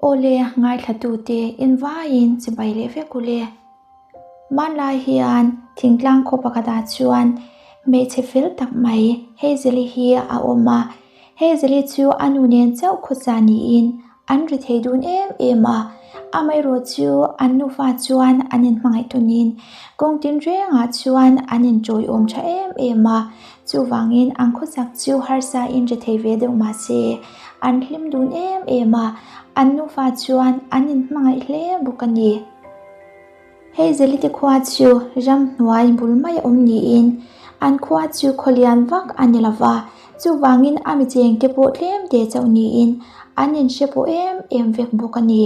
Awle ngaithlatute invaiin chibai leh vek ule. Hmanlai hian thingtlang khaw pakhatah chuan hmeichhe fel tak mai Hazel-i hi a awm a. Hazel-i chu a nu nen chauh khawsa niin an ri thei dun em em a. Amaherawh chu an nufa chuan an inhmangaih tunin kawng tinrengah chuan an inṭawiawm ṭha em em a. Chuvangin an khawsak chu harsa in ri thei ve deuh mahse an hlim dun em em a, an nufa chuan an inhmangaih hle bawk a ni. Hei Zelite khua chu ramhnuai bul mai a awm niin an khua chu khaw lian vak a ni lo va, chuvangin a mi chengte pawh tlem te chauh niin an inhre pawh em em vek bawk a ni.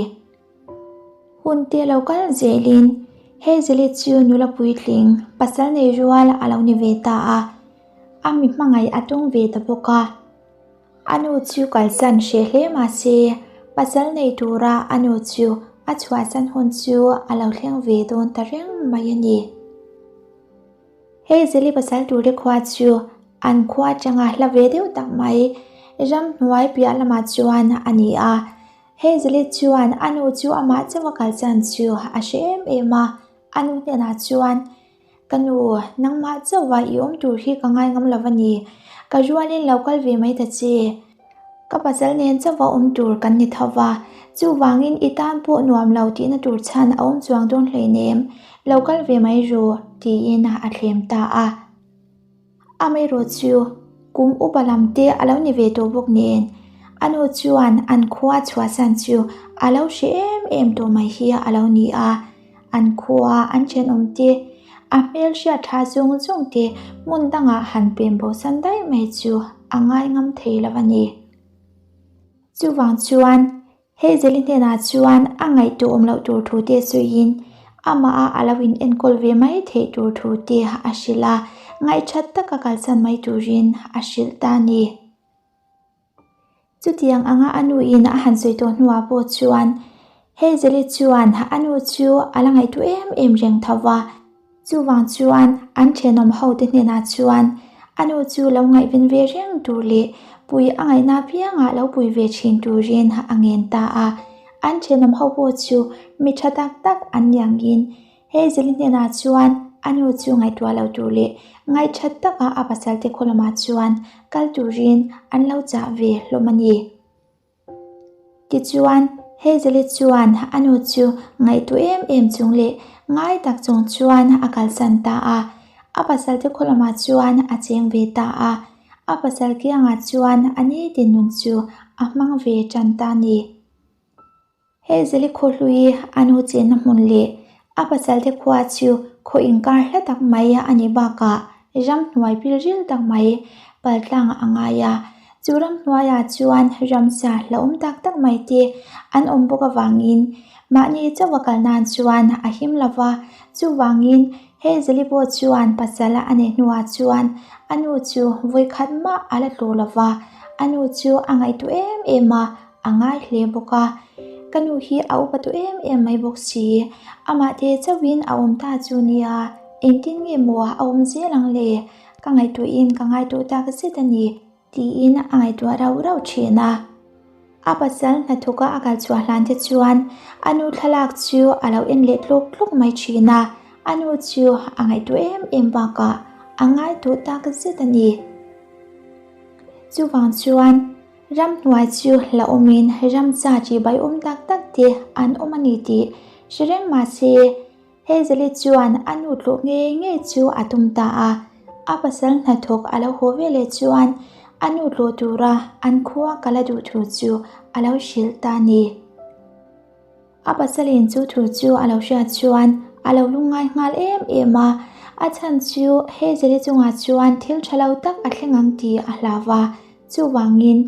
Hun te lo kal zelin hei Zeli chu nula puitling pasal nei rual a lo ni ve ta a, a mi hmangaih a tawng ve ta bawk a. A nu chu kalsan hreh hle mah se, pasal nei tura a nu chu a chhuahsan hun chu a lo thleng ve dawn ta reng mai a ni. Hei Zeli pasal ture khua chu an khua atanga hla ve deuh tak mai ramhnuai piah lamah chuan a ni a. Hei Zeli chuan a nu chu amah chauha kalsan chu a hre em em a, a nu hnenah chuan, Ka nu, nangmah chauha i awm tur hi ka ngai ngam lo a ni. Ka rualin lo kal ve mai ta che. Ka pasal nen chauha awm tur kan ni tho va, chuvangin i tan pawh nuam lo tihna tur chhan a awm chuang dawn hleinem, lo kal ve mai ru, tiin a thlem ta a. Amaherawh chu kum upa lam te a lo ni ve tawh bawk nen, a nu chuan an khua chhuahsan chu a lo hre em em tawh mai hi a lo ni a. An khua an thenawm te, a hmel hriat tha zawng zawng te hmun dangah han pem bosan daih mai chu a ngai ngam thei lo a ni. Chuvang chuan Hazel-i hnenah chuan a ngaihtuah awm loh tur thu te sawiin amah a lo in enkawl ve mai theih tur thu te a hrilh a, ngaihthat taka kalsan mai turin a hrilh ta a ni. Chutiang anga a nuin a han sawi tawh hnuah pawh chuan Hazel-i chuan a nu chu a la ngaihtuah em em reng tho va, Chuvang chuan an thenawm hote hnenah chuan a nu chu lo ngaihven ve reng tur leh pui a ngaihna apiangah lo pui ve thin turin a ngen ta a. An thenawm ho pawh chu mi tha tak tak an ni angin Hazel-i hnenah chuan a nu chu ngaihtuah lo tur leh ngaihthat taka a pasalte khaw lamah chuan kal turin an lo chah ve hlawm a ni. Tichuan, Hazel-i chuan a nu chu ngaihtuah em em chung leh ngai tak chung chuan a kalsan ta a. A pasalte khaw lamah chuan a cheng ve ta a. A pasal kiangah chuan a nitin nun chu a hmang ve tan ta a ni. Hazel-i khaw hlui a nu chenna hmun leh a pasalte khua chu khaw inkar hla tak mai a nih bakah ramhnuai pilril tak mai paltlang a ngai a. Chu ramhnuaiah chuan ramsa hlauhawm tak tak mai te an awm bawk avangin mahni chauha kal nan chuan a him lo va, chuvangin Hazel-i pawh chuan pasal a neih hnuah chuan a nu chu vawikhat mah a la tlu lo va, a nu chu a ngaihtuah em em a. A ngai hle bawk a, ka nu hi a upa tawh em em mai bawk si, amah te chauhin a awm ta chu nia, engtin nge maw a awm zel ang le, ka ngaihtuahin ka ngaihtuah tak zet a ni, tiin a ngaihtuah rauh rauh thin a. A pasal hnathawka a kal chhuah hlan te chuan a nu thlalak chu a lo en leh tlawk tlawk mai thin a, a nu chu a ngaihtuah em em bakah a ngaihtuah tak zet a ni. Chuvang chuan. Ramhnuai chu hlauhawmin ramcha ṭihbai awm tak tak te an awm a ni tih hre reng mah se, Hazel-i chuan a nu tlawh ngei ngei chu a tum ta a. A pasal hnathawk a lo haw veleh chuan a nu tlawh tura an khua kal a duh thu chu a lo hrilh ta a ni. A pasalin chu thu chu a lo hriat chuan a lo lungngai nghal em em a, a chhan chu Hazel-i chungah chuan thil tha lo tak a thleng ang tih a hlau va, chuvangin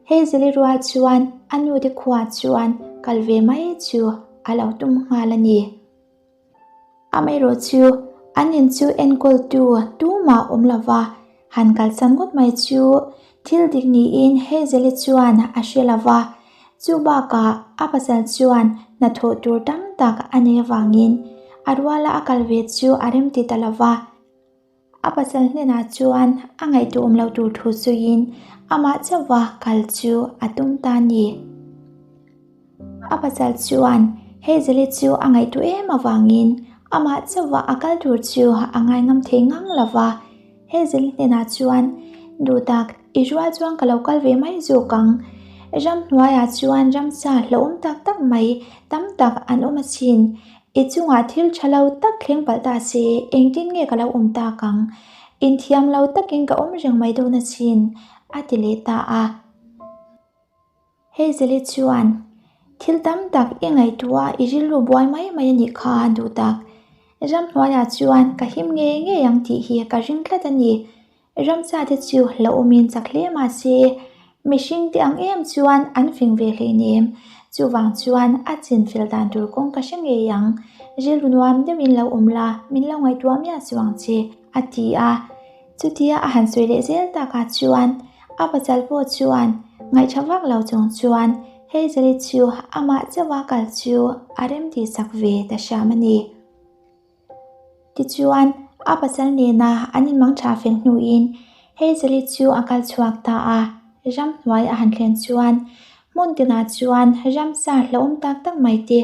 Hazel-i rual chuan a nute khuah chuan kal ve mai chu a lo tum nghal a ni. Amaherawh chu an in chu enkawltu tumah awm lo va, han kalsan ngawt mai chu thil dik niin Hazel-i chuan a hre lo va, chu bakah a pasal chuan hnathawh tur tam tak a nei avangin a ruala a kal ve chu a remti ta lo va. A pasal hnenah chuan a ngaihtuahawm loh tur thu sawiin amah chauha kal chu a tum ta a ni. A pasal chuan Hazel-i chu a ngaihtuah em avangin amah chauhva a kal tur chu a ngaingam thei ngang lo va. Hazel-i hnenah chuan, Duhtak, i rual chuan ka lo kal ve mai zawk ang. Ramhnuaiah chuan ramsa hlauhawm tak tak mai tam tak an awm asin. I chungah thil tha lo tak thleng palh ta se, engtin nge ka lo awm tak ang? Inthiam lo takin ka awm reng mai dawn asin, a ti leh ta a. Hazel-i chuan, Thil tam tak i ngaihtuah i rilru buai mai mai a nih kha a duh tak. Ramhnuaiah chuan ka him ngei ngei ang tih hi ka ring tlat a ni. Ramsa te chu hlauhawmin chak hle mah se, mihring te ang em chuan an fing ve hleinem. Chuvang chuan a chin fel dan tur kawng ka hre ngei ang. Rilru nuam deuhin lo awm la, min lo ngaihtuah miah suh ang che, a ti a. Chutia a han sawi leh zel takah chuan a pasal pawh chuan ngaihṭha vak lo chung chuan Hazel-i chu amah chauha kal chu a remtih sak ve ta hram a ni. Tichuan, a pasal nena an inmang ṭha fel hnuin Hazel-i chu a kal chhuak ta a, ramhnuai a han thlen chuan hmun tinah chuan ramsa hlauhawm tak tak mai te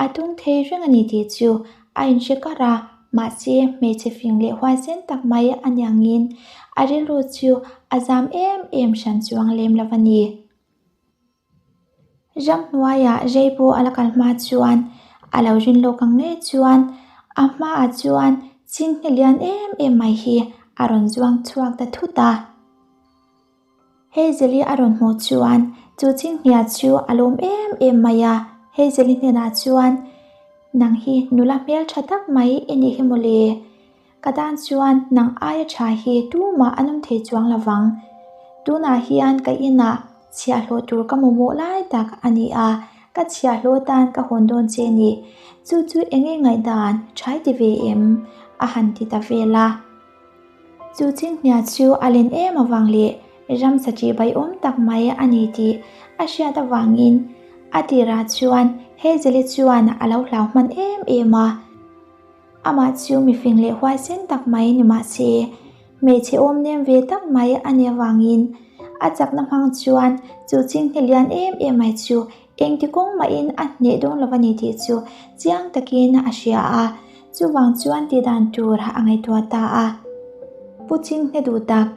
a tung thei reng a ni tih chu a inhre kar a. Mahse, hmeichhe fing leh huaisen tak mai a niangin a rilru chu a zam em em hran chuang lem lo a ni. Ramhnuaiah rei pawh a la kal hma chuan a lo rin lawk ang ngei chuan a hmaah chuan chinghne lian em em mai hi a rawn zuang chhuak ta thut a. Hazel-i a rawn hmuh chuan chu chinghnia chu a lawm em em mai a, Hazel-i hnenah chuan, Nang hi nula hmel tha tak mai i nih hi mawle. Ka tan chuan nang aia tha hi tumah an awm thei chuang lo vang. Tunah hian ka inah chhiahhlawh tur ka mamawh lai tak a ni a, ka chhiahhlawh tan ka hawn dawn che ni. Chu chu eng nge ngaihdan tha i ti ve em? a han ti ta vel a. Chu chinghnia chu a len em avang leh ramsa ṭihbaiawm tak mai a ni tih a hriat avangin a tirah chuan Hazel-i chuan a lo hlau hman em em a. Amah chu mifing leh huaisen tak mai ni mah se, hmeichhe awm nem ve tak mai a nih avangin a chakna hmang chuan chu chinghne lian em em mai chu Engti kawng mahin a hneh dawn lo a ni tih chu chiang takin a hria a, chuvang chuan tih dan tur a ngaihtuah ta a. Pu Chinghne duh tak,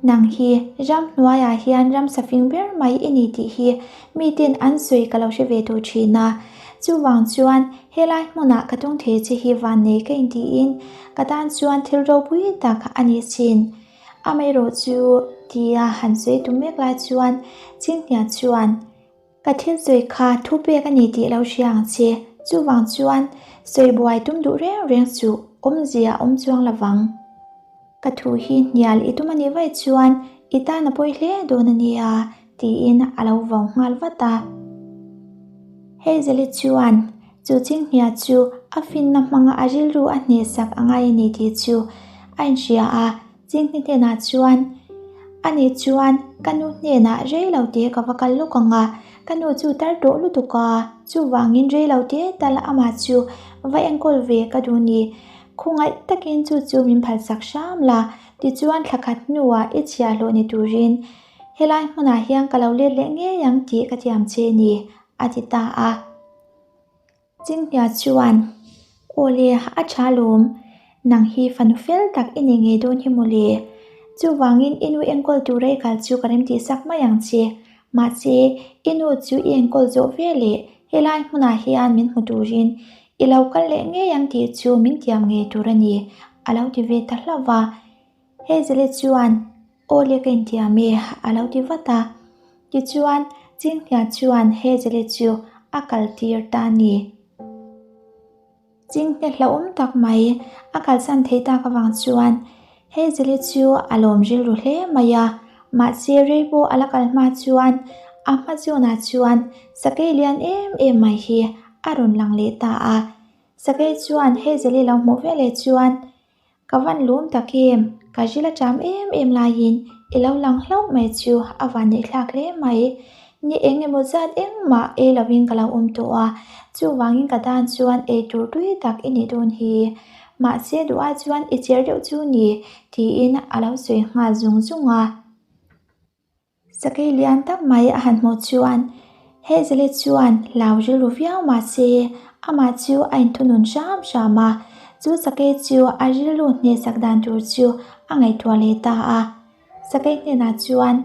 nang hi ramhnuaiah hian ramsa fing ber mai i ni tih hi miten an sawi ka lo hre ve tawh thin a, chuvang chuan helai hmunah ka tung thei che hi vannei ka intiin ka tan chuan thil ropui tak a ni asin. Amaherawh chu tia han sawi tum mek lai chuan Chinghne chuan, Ka thil sawi kha thu pek a ni tih lo hria ang che, chuvang chuan sawi buai tum duh reng reng suh, awmzia a awm chuang lo vang. Ka thu hi hnial i tum a nih vaih chuan i tan a pawi hle dawn a nia, tiin a lo vau nghal vat a. Hazel-i chuan chu chinghnia chu a finna hmanga a rilru a hnehsak a ngai a ni tih chu a inhria a, Chinghni hnenah chuan, Ani chuan ka nu hnenah rei lo te ka va kal lawk ang a, ka nu chu tar tawh lutuk a, chuvangin rei lo te tal amah chu va enkawl ve ka duh ni. Khawngaih takin chu chu min phalsak hram la, tichuan thla khat hnuah i chhiahhlawh ni turin helai hmunah hian ka lo let leh ngei ang tih ka thiam che ni, a ti ta a. Chinghnia chuan, Aw le, a tha lawm. Nang hi fanu fel tak i nei ngei dawn hi mawle. Chuvangin i nu enkawl tura i kal chu ka remtih sak mai ang che. Mahse, i nu chu i enkawl zawh ve leh helai hmunah hian min hmu turin i lo kal leh ngei ang tih chu min tiam ngei tur a ni, a lo ti ve ta hlauh va. Hazel-i chuan, Aw le ka intiam e, a lo ti vat a. Tichuan, Chinghnia chuan Hazel-i chu a kaltir ta a ni. Chinghnia hlauhawm tak mai a kalsan theih tak avang chuan Hazel-i chu a lawm rilru hle mai a. Mahse, rei pawh a la kal hma chuan a hma zawnah chuan sakei lian em em mai hi a rawn lang leh ta a. Sakei chuan Hazel-i lo hmuh veleh chuan Ka van lum tak em, ka ril a ṭam em em laiin i lo lang hlauh mai chu a van neih thlak hle mai. Ni eng emaw zat engmah ei lovin ka lo awm tawh a, chuvangin ka tan chuan ei tur tui tak i nih dawn hi. Mahse duh ai chuan i cher deuh chu ni, tiin a lo sawi nghal zung zung a. Sakei lian tak mai a han hmuh chuan Hazel-i chuan hlau rilru viau mah se amah chu a inthunun hram hram a, chu sakei chu a rilru hnehsak dan tur chu a ngaihtuah leh ta a. Sakei hnenah chuan,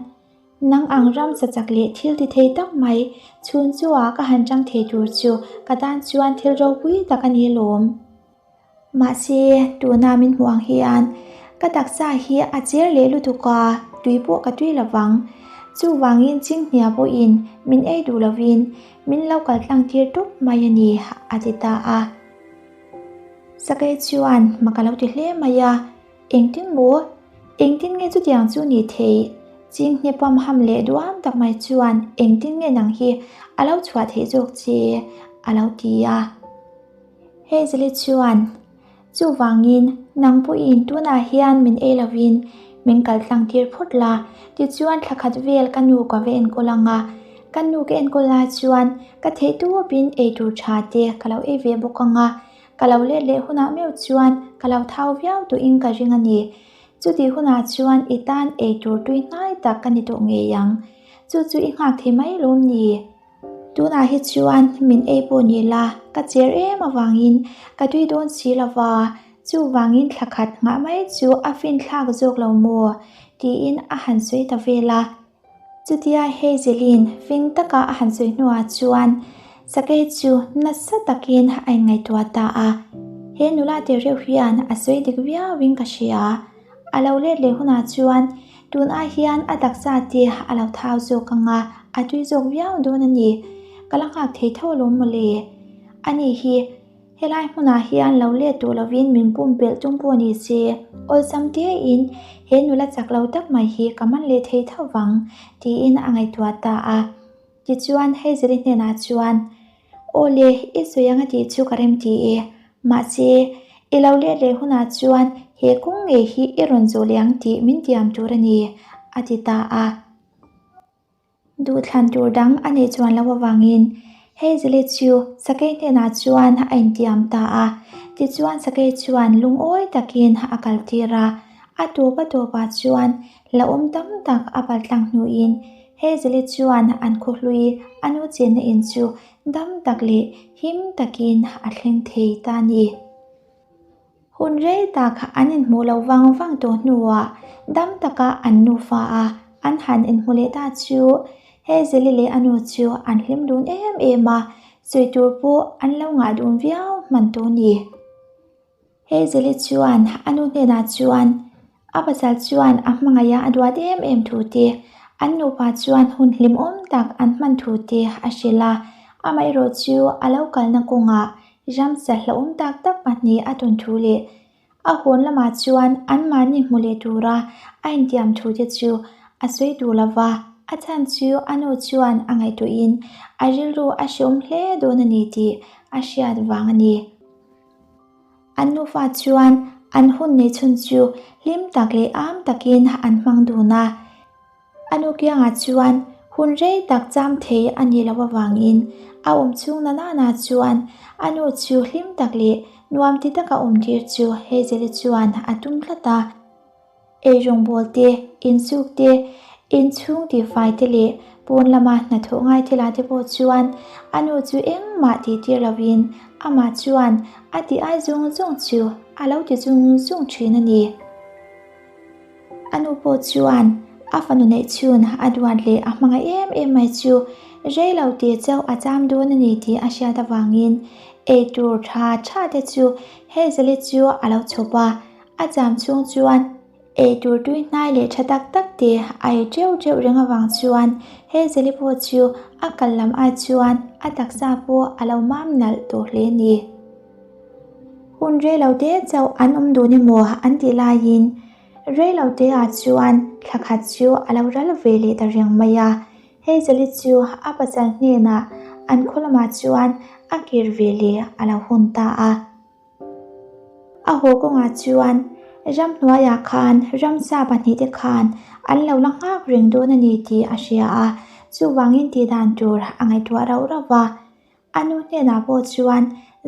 Nang ang ramsa chak leh thil ti thei tak mai, chhun chua ka han chang thei tur chu ka tan chuan thil ropui tak a ni lawm. Mahse, tuna min hmuh ang hian ka taksa hi a cher leh lutuk a, tui pawh ka tui lo vang. Chuvangin chinghnia pawhin min ei duh lovin min lo kal tlang tir tawp mai a ni, a ti ta a. Sakei chuan mak a lo ti hle mai a, Engtin maw? Engtin nge chutiang chu ni thei? Chinghne pam ham leh duam tak mai chuan engtin nge nang hi a lo chhuah theih zawk che? a lo ti a. Hazel-i chuan, Chuvangin, nang pawhin tunah hian min ei lovin min kal tlang tir phawt la, tichuan thla khat vel ka nu ka va enkawl ang a, ka nu ka enkawl lai chuan ka theih tawpin eitur tha te ka lo ei ve bawk ang a, ka lo let leh hunah meuh chuan ka lo thau viau tuhin ka ring a ni. Chutih hunah chuan i tan eitur tui hnai tak ka ni tawh ngei ang. Chu chu i nghak thei mai lawm ni? Tunah hi chuan min ei pawh ni la, ka cher em avangin ka tui dawn si lo va, chuvangin thla khat nghah mai chu a finthlak zawk lo maw? tiin a han sawi ta vel a. Chutia Hazelin fing taka a han sawi hnuah chuan Sakei chu nasa takin a inngaihtuah ta a, He nula te reuh hian a sawi dik viauin ka hria. A lo let leh hunah chuan tun ai hian a taksa te a lo thau zawk ang a, a tui zawk viau dawn a ni. Ka la nghak thei tho alawm mawle. Ani hi helai hmunah hian lo let duh lovin min pumpelh tum pawh ni se, awlsam tein he nula chak lo tak mai hi ka man leh thei tho vang tiin a ngaihtuah ta a. Tichuan Hazel-i hnenah chuan, Aw le, i sawi anga tih chu ka rem ti e. Mahse, i lo let leh hunah chuan he kawng ngei hi i rawn zawh leh ang tih min tiam tur a ni, a ti ta a. Duhthlan tur dang a neih chuan loh avangin Hazel-i chu Sakei hnenah chuan a intiam ta a. Tichuan Sakei chuan lungawi takin a kaltir a. A tawp a tawpah chuan La awm tam tak a paltlang hnuin Hazel-i chuan an khawhlui a nu chenna in chu dam tak leh him takin a thleng thei ta a ni. Hun rei tak an inhmuh loh vang vang tawh hnuah dam taka an nufa a an han inhmu leh ta chu Hazel-i leh a nu chu an hlim dun em em a, sawi tur pawh an lo ngah dun viau hman tawh a ni. Hazel-i chuan a nu hnenah chuan a pasal chuan a hmangaih a a duat em em thu te, an nupa chuan hun hlimawm tak an hman thu te a hrilh a. Amaherawh chu a lo kalna kawngah ramsa hlauhawm tak tak pahnih a tawn thu leh a hawn lamah chuan anmahni hmu leh tura a intiam thu te chu a sawi duh lo va. A chhan chu a nu chuan a ngaihtuahin a rilru a hreawm hle dawn a ni tih a hriat vang a ni. An nufa chuan an hun nei chhun chu hlim tak leh am takin an hmang dun a. A nu kiangah chuan hun rei tak cham thei a nih loh avangin a awm chhung na nana chuan a nu chu hlim tak leh nuam ti taka awm tir chu Hazel-i chuan a tum tlat a. Eirawngbawl te, insuk te, inchhung tihfai te leh pawn lama hnathawh ngai thilah te pawh chuan a nu chu engmah tih tir lovin amah chuan a tih ai zung zung chu a lo ti zung zung thin a ni. A nu pawh chuan a fanu neih chhun a duat leh a hmangaih em em mai chu rei lo tih chauh a cham dawn a ni tih a hriat avangin eitur tha tha te chu Hazel-i chu a lo chhawp a. A cham chhung chuan eitur tui hnai leh tha tak tak te a ei teuh teuh reng avang chuan Hazel-i pawh chu a kal lam ai chuan a taksa pawh a lo mam nalh tawh hle a ni. Hun rei lo te chauh an awm dun emaw an tih laiin rei lo te ah chuan thla khat chu a lo ral ve leh ta reng mai a. Hazel-i chu a pasal hnenah an khaw lamah chuan a kir ve leh a lo hun ta a. A haw kawngah chuan ramhnuaiah khan ramsa pahnihte khan an lo la nghak reng dawn a ni tih a hria a, chuvangin tih dan tur a ngaihtuah rauh rauh va. A nu hnenah pawh chuan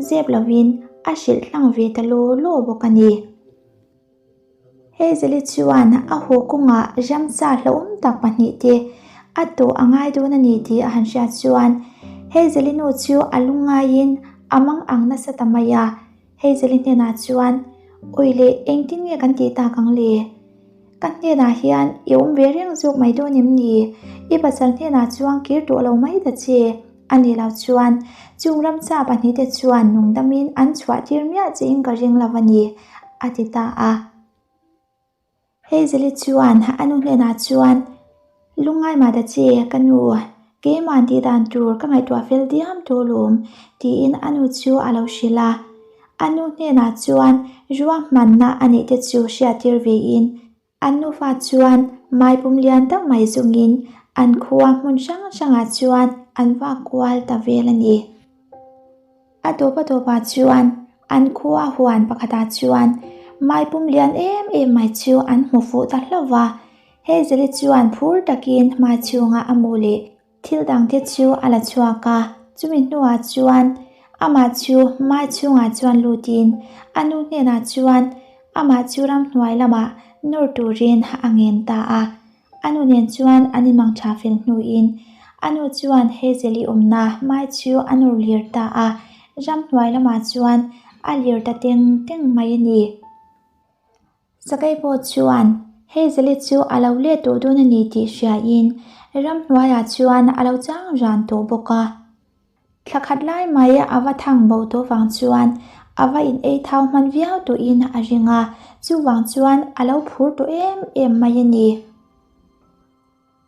zep lovin a hrilh hlang ve ta law law bawk a ni. Hazel-i chuan a haw kawngah ramsa hlauhawm tak pahnihte a tawh a ngai dawn a ni tih a han hriat chuan Hazel-i nu chu a lungngaiin a mang ang nasa ta mai a. Hazel-i hnenah chuan, Awi leh, engtin nge kan tih tak ang le? Ka hnenah hian i awm ve reng zawk mai dawn em ni? I pasal hnenah chuan kir tawh lo mai ta che. A nih loh chuan chung ramcha pahnihte chuan nungdamin an chhuah tir miah chiin ka ring lo a ni, a ti ta a. Hazel-i chuan a nu hnenah chuan, Lungngai mah ta che, ka nu, keimah tih dan tur ka ngaihtuah fel diam tawh lawm, tiin a nu chu a lo hrilh a. A nu hnenah chuan ruahmanna a neih te chu hriattir vein an nufa chuan maipum lian tak mai zungin an khua hmun hrang hrangah chuan an vak kual ta vel a ni. A tawp a tawpah chuan an khua huan pakhatah chuan maipum lian em em mai chu an hmu fuh ta hlauh va. Hazel-i chuan phur takin hmai chhunga a mu leh thil dangte chu a la chhuak a. Chumi hnuah chuan amah chu hmai chhungah chuan lutin a nu hnenah chuan amah chu ramhnuai lamah nawr turin a ngen ta a. A nu nen chuan an inmang tha fel hnuin a nu chuan Hazel-i awmna mai chu a nawr lir ta a, ramhnuai lamah chuan a lir ta teng teng mai a ni. Sakei pawh chuan Hazel-i chu a lo let tawh dawn a ni tih hriain ramhnuaiah chuan a lo chang ran tawh bawk a. Thla khat lai mai a va thang bo tawh vang chuan a va in ei thau hman viau tawhin a ring a, chuvang chuan a lo phur tawh em em mai a ni.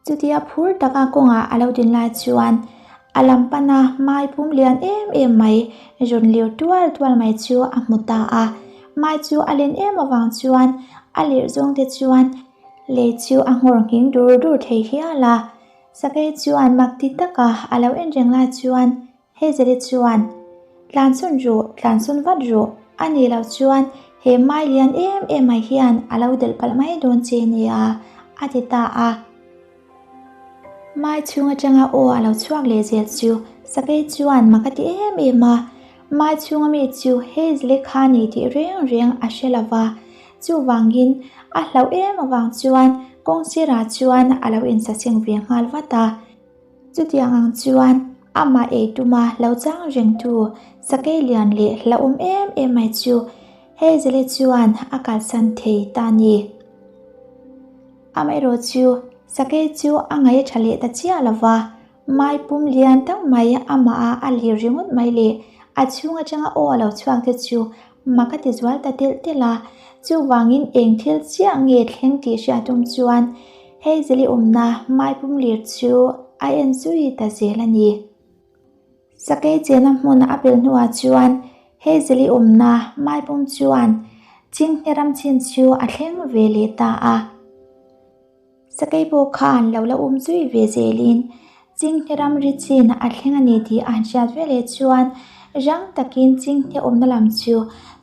Chutia phur taka kawngah a lo din lai chuan a lam pana mai pum lian em em mai rawn lir tual tual mai chu a hmu ta a. Mai chu a len em avang chuan a lirh zawng te chuan lei chu a nghawr nghing dur dur thei hial a. Sakei chuan mak ti taka a lo en reng lai chuan Hazel-i chuan, Tlanchhun rawh, tlanchhun vat rawh, a nih loh chuan he mai lian em em mai hian a lo delh palh mai dawn che nia, a ti ta a. Mai chhung atanga aw a lo chhuak leh zel chu Sakei chuan mak a ti em em a, mai chhunga mi chu Hazel-i kha ni tih reng reng a hre lo va, chuvangin a hlauh em avang chuan Kawng sirah chuan a lo insaseng ve nghal vat a. Chutiang ang chuan amah ei tuma lo chang rengtu sakei lian leh hlauhawm em em mai chu Hazel-i chuan a kalsan thei ta a ni. Amaherawh chu sakei chu a ngaih a tha leh ta chiah lo va, Mai pum lian tak mai amah a a lir ringawt mai le, a chhung atanga aw a lo chhuak te chu mak a ti zual ta telh telh a, chuvangin eng thil chiah nge thleng tih hriat tum chuan Hazel-i awmna mai pum lir chu a en zui ta zel a ni. Sakei chena hmun a pel hnuah chuan Hazel-i awmna mai pum chuan Chinghne ram chin chu a thleng ve leh ta a. Sakei pawh khan lo la um zui ve zelin Chinghne ramri chin a thleng a ni tih a han hriat ve leh chuan rang takin Chinghne awmna lam chu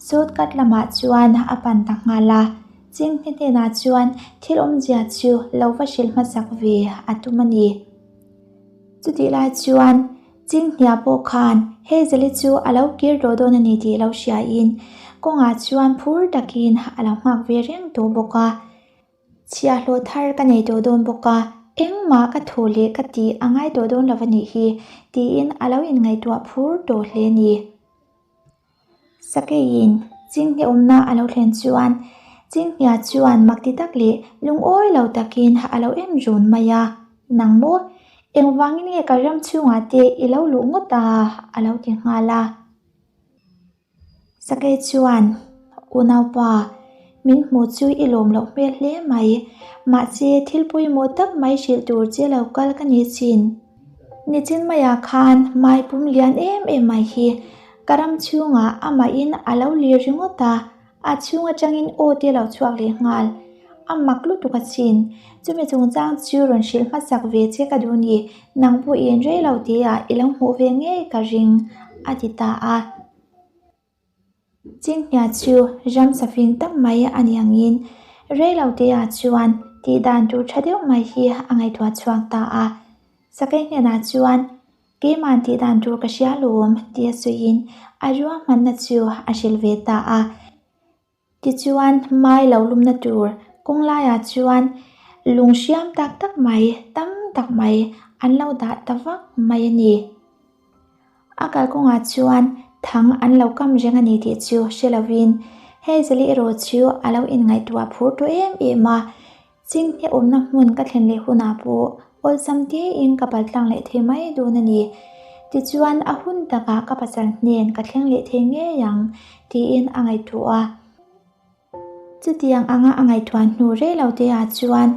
shortcut lamah chuan a pan ta nghal a. Chinghne hnenah chuan thil awmzia chu lo va hrilh hmasak ve a tum a ni. Chutih lai chuan Chinghnia pawh khan Hazel-i chu a lo kir tawh dawn a ni tih lo hriain kawngah chuan phur takin a lo nghak ve reng tawh bawk a. Chhiahhlawh thar ka nei tawh dawn bawk a, engmah ka thu leh ka tih a ngai tawh dawn lo a nih hi, tiin a lo inngaihtuah phur tawh hle a ni. Sakeiin Chinghne awmna a lo thlen chuan Chinghnia chuan mak ti tak leh lungawi lo takin a lo en run mai a, Nang maw, engvangin nge ka ram chhungah te i lo luh ngawt a? a lo ti nghal a. Sakei chuan, Unaupa, min hmuh chu i lawm loh hmel hle mai. Mahse, thil pawimawh tak mai hrilh tur che lo kal ka ni chin. Nichin maiah khan mai pum lian em em mai hi ka ram chhungah amahin a lo lir ringawt a, a chhung atangin aw te lo chhuak leh nghal. A mak lutuk a chin. Chumi chungchang chu rawn hrilh hmasak ve che ka duh ni, nang pawhin rei lo tia i lo hmuh ve ngei ka ring, a ti ta a. Chinghnia chu ramsa fing tak mai a ni angin rei lo tia chuan tih dan tur tha deuh mai hi a ngaihtuah chhuak ta a. Sakei hnenah chuan keimah tih dan tur ka hria lawm tia sawiin a ruahmanna chu a hrilh ve ta a. Tichuan, mai lo lumna tur kawng laiah chuan lung hriam tak tak mai tam tak mai an lo dah ta vak mai a ni. A kalkawngah chuan thang an lo kam reng a ni tih chu hre lovin Hazel-i erawh chu a lo inngaihtuah phur tawh em em a, Chinghne awmna hmun ka thlen leh hunah pawh awlsam tein ka paltlang leh thei mai dawn a ni. Tichuan a hun takah ka pasal hnen ka thleng leh thei ngei ang tiin a ngaihtuah a. Chutiang anga a ngaihtuah hnu rei lo te ah chuan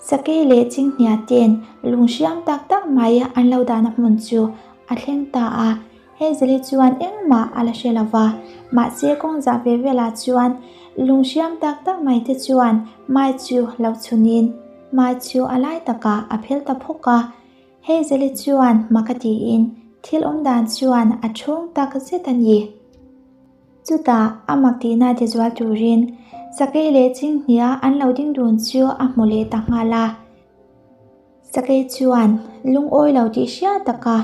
Sakei leh Chinghnia ten lung hriam tak tak mai an lo dahna hmun chu a thleng ta a. Hazel-i chuan engmah a la hre lo va, mahse kawng zah ve velah chuan lung hriam tak tak mai te chuan mai chu lo chhunin mai chu a lai takah a phel ta phawk a. Hazel-i chuan mak a tiin thil awm dan chuan a ṭhawng tak zet a ni. Chutah a mak tihna tizual turin Sakei leh Chinghnia an lo ding dun chu a hmu leh ta nghal a. Sakei chuan lungawi lo tih hriat taka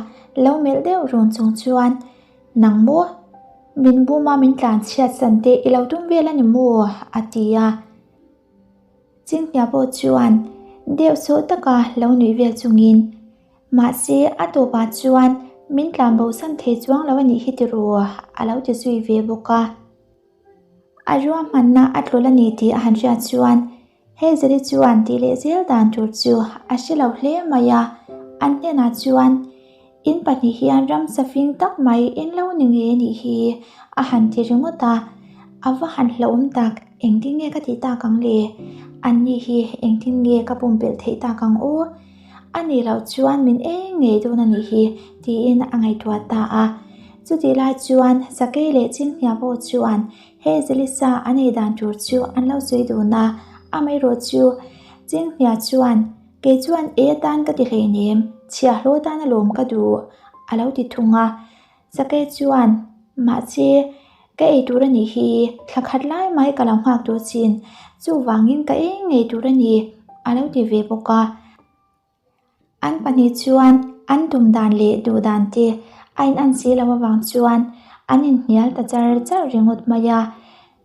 lo melh deuh run chung chuan, Nang maw? Min buma min tlan chhiat san te i lo tum vel a ni maw? a ti a. Chinghnia pawh chuan deuh sawh taka lo nuih vel chungin, Mahse, a tawpah chuan min tlan bosan thei chuang lo a nih hi tiraw? a lo ti zui ve bawk a. A ruahmanna a tlawlh a ni tih a han hriat chuan Hazel-i chuan tih leh zel dan tur chu a hre lo hle mai a, an hnenah chuan, In pahnih hian ramsa fing tak mai in lo ni ngei a nih hi a han ti ringawt a, a va han hlauhawm tak, engtin nge ka tih tak ang le? Anni hi engtin nge ka pumpelh theih tak ang aw? A nih loh chuan min eng ngei dawn a nih hi tiin a ngaihtuah ta a. Chutih lai chuan Sakei leh Chinghnia pawh chuan he Zelisa an ei dan tur chu an lo sawi dun a, amaherawh chu Chinghnia chuan kei chuan ei atan ka ti hleinem, chhiahhlawh atan alawm ka duh a lo ti thung a. Sakei chuan mahse ka ei tur a nih hi, thla khat lai mai ka lo nghak tawh chin, chuvangin ka ei ngei tur a ni a lo ti ve bawk a. An pahnih chuan an tum dan leh duh dan te a in an si loh avang chuan an inhnial ta char char ringawt mai a.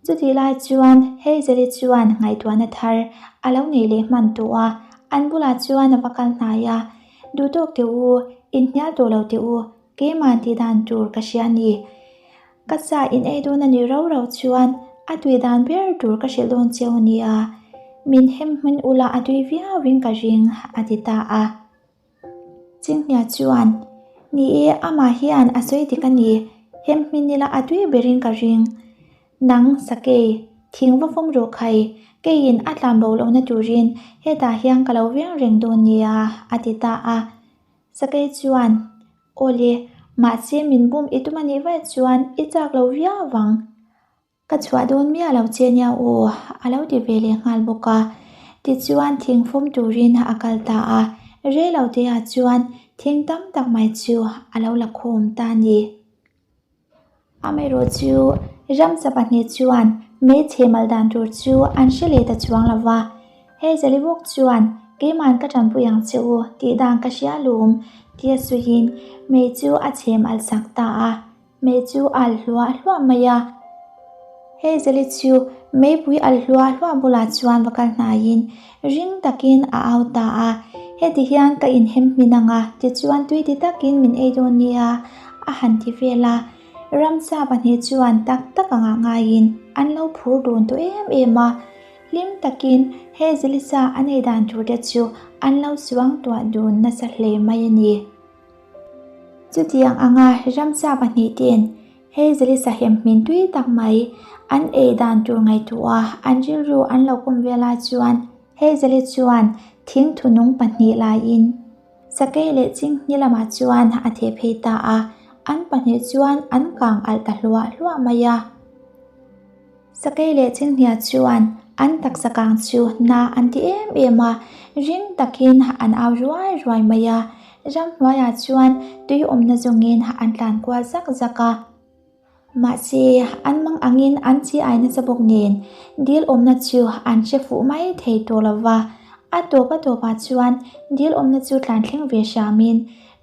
Chutih lai chuan Hazel-i chuan ngaihtuahna thar a lo nei leh hman tawh a, an bulah chuan a va kal hnai a, Duh tawk teh u, inhnial tawh lo teh u, keimah tih dan tur ka hria a ni. Ka sa in ei dawn a nih rau rau chuan a tui dan ber tur ka hrilh dawn cheu a nia, min hem hmun ula a tui viauin ka ring a ti ta a. Chinghnia chuan, Ni e, amah hian a sawi dik a ni, hem hmin ila a tui berin ka ring. Nang, Sakei, thing va fawm rawh khai, keiin a tlan bo lohna turin hetah hian ka lo veng reng dawn nia a ti ta a. Sakei chuan, Awle, mahse min bum i tum a nih vaih chuan i chak lo viau vang. Ka chhuah dawn miah lo che nia aw, a lo ti ve leh nghal bawk a. Tichuan thing fawm turin a kal ta a, rei lo teah chuan thing tam tak mai chu a lo la khawm ta a ni. Amaherawhchu ramsa pahnih chuan hmeichhe mal dan tur chu an hre leh ta chuang lo va. Hei Zalibawk chuan keiman ka tanpui ang che u tih dan ka hria lawm tia suiin mei chu a chhem al sak ta a, mei chu a al hluah hluah mai a. Hei Zali chu meipui al hluah hluah bulah chuan va kal hnaiin ring takin a au ta a, heti hian ka inhem hmin ang a tichuan tui ti takin min ei dawn nia a han ti vel a. Ramsa pahnih chuan tak tak angah ngaiin an lo phur dun tawh em em a. Hlim takin he Zilisa a nei dan tur te chu an lo suang tuah dun nasa hle mai a ni. Chutiang anga ramsa pahnih ten he Zilisa hem hmin tui tak mai an ei dan tur ngaihtuah an rilru an lo kawm vel lai chuan he Zili chuan thing thunung pahnih laiin Sakei leh Chinghni lamah chuan a theh phei ta a, an pahnih chuan an kang alh ta hluah hluah mai a. Sakei leh Chinghnia chuan an taksa kang chu na an ti em em a, ring takin an au ruai ruai mai a. Ramhnuaiah chuan tui awmna zawngin an tlan kual zak zak a. Mahse, an mang angin an chi ai nasa bawk nen dil awmna chu an hre fuh mai thei tawh lo va. A tawp a tawpah chuan dil awmna chu tlan thleng ve hramin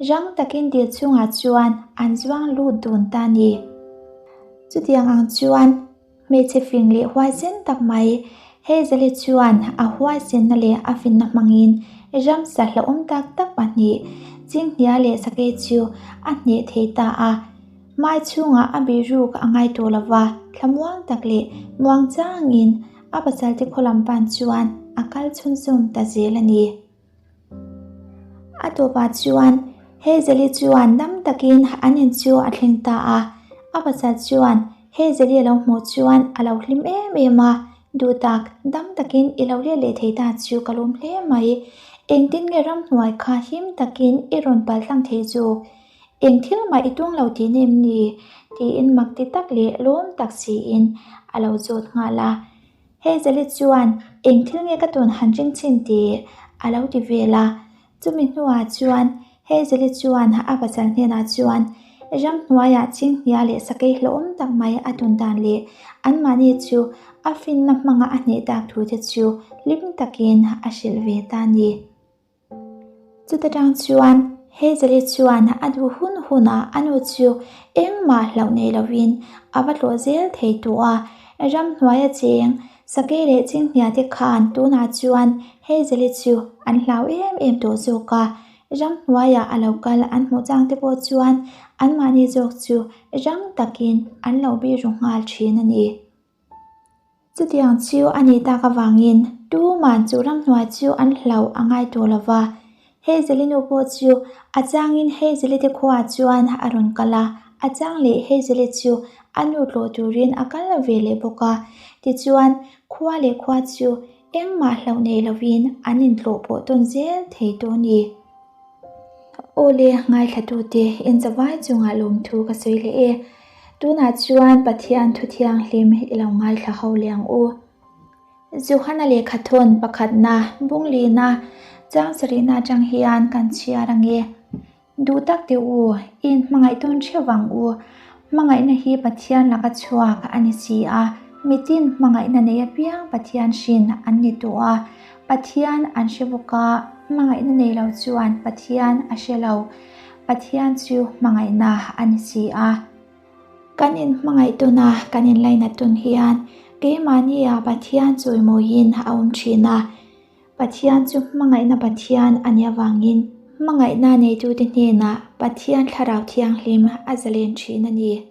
rang takin dil chhungah chuan an zuang lut dun ta a ni. Chutiang ang chuan hmeichhe fing leh huaisen tak mai Hazel-i chuan a huaisenna leh a finna hmangin Ramsa hlauhawm tak tak pahnih, Chinghnia leh Sakei chu a hneh thei ta a. Hmai chhungah a bihruk a ngai tawh lo va, thlamuang tak leh muang changin a pasalte khaw lam pan chuan a kal chhunzawm ta zel a ni. A tawpah chuan Hazel-i chuan dam takin an in chu a thleng ta a, a pasal chuan Hazel-i a lo hmuh chuan a lo hlim em em a, Duh tak, dam takin i lo let leh thei ta chu ka lawm hle mai. Engtin nge ramhnuai kha him takin i rawn paltlang thei zawk? Eng thil mah i tung lo tih nem ni? tiin mak ti tak leh lawm tak siin a lo zawt nghal a. Hazel-i chuan eng thil nge ka tawn han ring chhin tih a lo ti vel a. Chumi hnuah chuan Hazel-i chuan a pasal hnenah chuan ramhnuaiah chinghnia leh sakei hlauhawm tak mai a tawn dan leh anmahni chu a finna hmanga a hneh tak thu te chu hlim takin a hrilh ve ta a ni. Chuta tang chuan Hazel-i chuan a duh hun hunah a nu chu engmah hlauh nei lovin a va tlawh zel thei tawh a, ramhnuaia cheng Sakei leh Chinghnia te khan tunah chuan Hazel-i chu an hlau em em tawh zawk a, ramhnuaiah a lo kal an hmuh chang te pawh chuan anmahni zawk chu rang takin an lo biru nghal thin a ni. Chutiang chu a nih tak avangin tuman chu ramhnuai chu an hlauh a ngai tawh lo va. Hazel-i nu pawh chu a changin Hazel-i te khuaah chuan a rawn kal a, a chang leh Hazel-i chu a nu tlawh turin a kal ve leh bawk a. Tichuan, khua leh khua chu engmah hlauh nei lovin an intlawh pawh tawn zel thei tawh a ni. Aw le, ngaithlatute, inzavai chungah lawmthu ka sawi leh e. Tunah chuan Pathian thu thianghlim i lo ngaithla ho leh ang u. Johana lehkhathawn pakhatna, bunglina, chang sarihna atang hian kan chhiar ange. Duh tak teh u, i inhmangaih tawn theuh vang u. Hmangaihna hi Pathian laka chhuak a ni si a, mitin hmangaihna nei apiang Pathian hrin an ni tawh a. Pathian an hre bawk a, hmangaihna nei lo chuan Pathian a hre lo. Pathian chu hmangaihna a ni si a. Kan inhmangaih tawn a, kan inlainat tawn hian keimahnia Pathian chawimawiin a awm thin a. Pathian chu hmangaihna Pathian a nih avangin hmangaihna neitute hnenah Pathian Thlarau Thianghlim a zalen thin a ni.